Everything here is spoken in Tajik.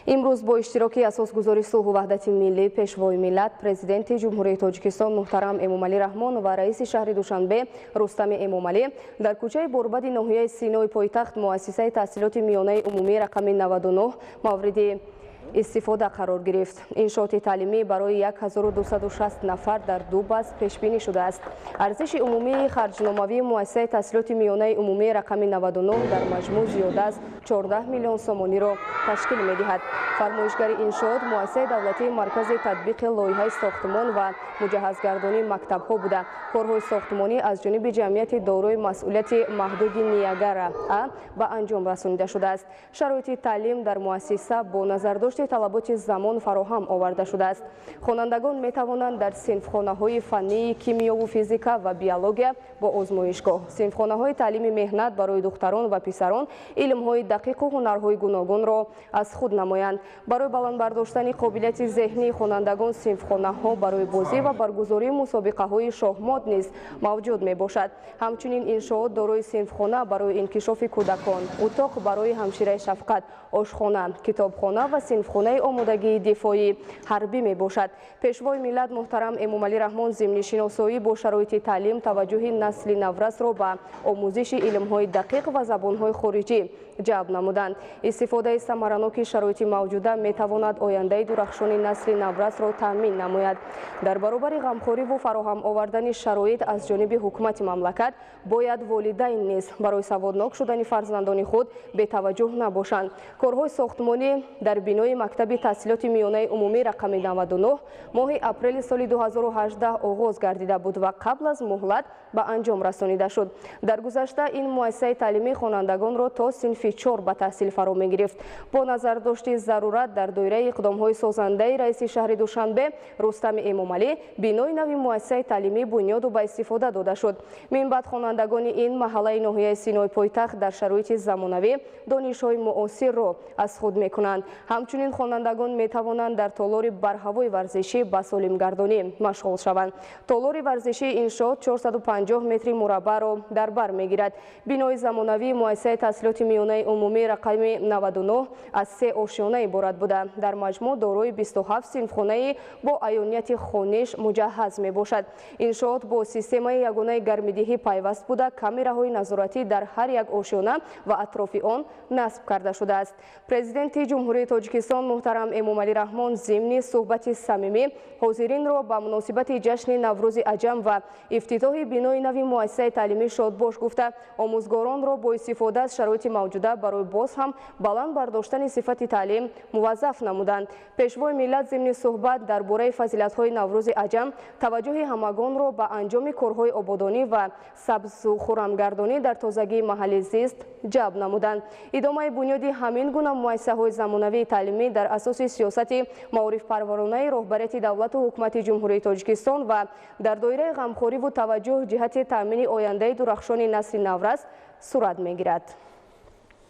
Имрӯз бо иштироки асосгузори сулҳу ваҳдати миллӣ, Пешвои миллат, Президенти Ҷумҳурии Тоҷикистон муҳтарам Эмомалӣ Раҳмон ва раиси шаҳри Душанбе Рустами Эмомалӣ дар кӯчаи Борбади ноҳияи Синои пойтахт муассисаи таҳсилоти миёнаи умумӣ рақами 99 мавриди истифода қарор гирифт. Иншооти таълимӣ барои 1260 нафар дар ду баст пешбинӣ шудааст. Арзиши умумии харҷномавии муассисаи таҳсилоти миёнаи умумии рақами 99 дар маҷмӯъ зиёда аз 14 миллион сомониро ташкил медиҳад. Фармоишгари иншоот муассисаи давлатии Маркази татбиқи лоиҳаи сохтмон ва муҷаҳҳазгардонии мактабҳо буда, корҳои сохтмонӣ аз ҷониби ҷамъияти дорои масъулияти маҳдуди Ниагара А ба анҷом расонида шудааст. Шароити таълим дар муассиса бо назардошти талаботи замон фароҳам оварда шудааст. Хонандагон метавонанд дар синфхонаҳои фаннии кимиёву физика ва биология бо озмоишгоҳ, синфхонаҳои таълими меҳнат барои духтарон ва писарон илмҳои дақиқу ҳунарҳои гуногунро аз худ намоянд. Барои баланд бардоштани қобилияти зеҳнии хонандагон синфхонаҳо барои бозӣ ва баргузории мусобиқаҳои шоҳмот низ мавҷуд мебошад. Ҳамчунин иншоот дорои синфхона барои инкишофи кӯдакон, утоқ барои ҳамшираи шафқат, ошхона, китобхона ва синфхонаи омодагии дифоӣ ҳарбӣ мебошад. Пешвои миллат муҳтарам Эмомалӣ Раҳмон зимни шиносоӣ бо шароити таълим таваҷҷӯҳи насли наврасро ба омӯзиши илмҳои дақиқ ва забонҳои хориҷӣ ҷалб намуданд. Истифодаи самараноки шароити мавҷуда метавонад ояндаи дурахшони насли наврасро таъмин намояд. Дар баробари ғамхориву фароҳам овардани шароит аз ҷониби ҳукумати мамлакат бояд волидайн низ барои саводнок шудани фарзандони худ бетаваҷҷӯҳ набошанд. Корҳои сохтмонӣ дар бинои мактаби таҳсилоти миёнаи умумӣ рақами 99 моҳи апрели соли 2018 оғоз гардида буд ва қабл аз муҳлат ба анҷом расонида шуд. Дар гузашта ин муассисаи таълимӣ хонандагонро то синфи 4 ба таҳсил фаро мегирифт. Бо назардошти зарурат дар доираи иқдомҳои созандаи раиси шаҳри Душанбе Рустами Эмомалӣ бинои нави муассисаи таълимӣ бунёду ба истифода дода шуд. Минбаъд хонандагони ин маҳаллаи ноҳияи Синои пойтахт дар шароити замонавӣ донишҳои муосирро аз худ мекунанд. Ҳамчунин хонандагон метавонанд дар толори барҳавои варзишӣ ба солимгардонӣ машғул шаванд. Толори варзишии иншоот 450 метри мураббаъро дар бар мегирад. Бинои замонавии муассисаи таҳсилоти миёнаи умумӣ рақами 99 аз се ошёна иборат буда, дар маҷмӯъ дорои 27 синфхонаи бо аёнияти хониш муҷаҳҳаз мебошад. Иншоот бо системаи ягонаи гармидиҳӣ пайваст буда, камераҳои назоратӣ дар ҳар як ошёна ва атрофи он насб карда шудааст. Президенти Ҷумҳурии Тоҷикистон муҳтарам Эмомалӣ Раҳмон зимни суҳбати самимӣ ҳозиринро ба муносибати ҷашни Наврӯзи Аҷам ва ифтитоҳи бинои нави муассисаи таълимӣ шодбош гуфта, омӯзгоронро бо истифода аз шароити мавҷуда барои боз ҳам баланд бардоштани сифати таълим муваззаф намуданд. Пешвои миллат зимни суҳбат дар бораи фазилатҳои Наврӯзи Аҷам таваҷҷӯҳи ҳамагонро ба анҷоми корҳои ободонӣ ва сабзу хурамгардонӣ дар тозагии маҳалли зист ҷалб намуданд. Идомаи бунёди ҳамин гуна муассисаҳои замонавии таълимӣ дар асоси сиёсати маорифпарваронаи роҳбарияти давлату ҳукумати Ҷумҳурии Тоҷикистон ва дар доираи ғамхориву таваҷҷӯҳ ҷиҳати таъмини ояндаи дурахшони насли наврас сурат мегирад.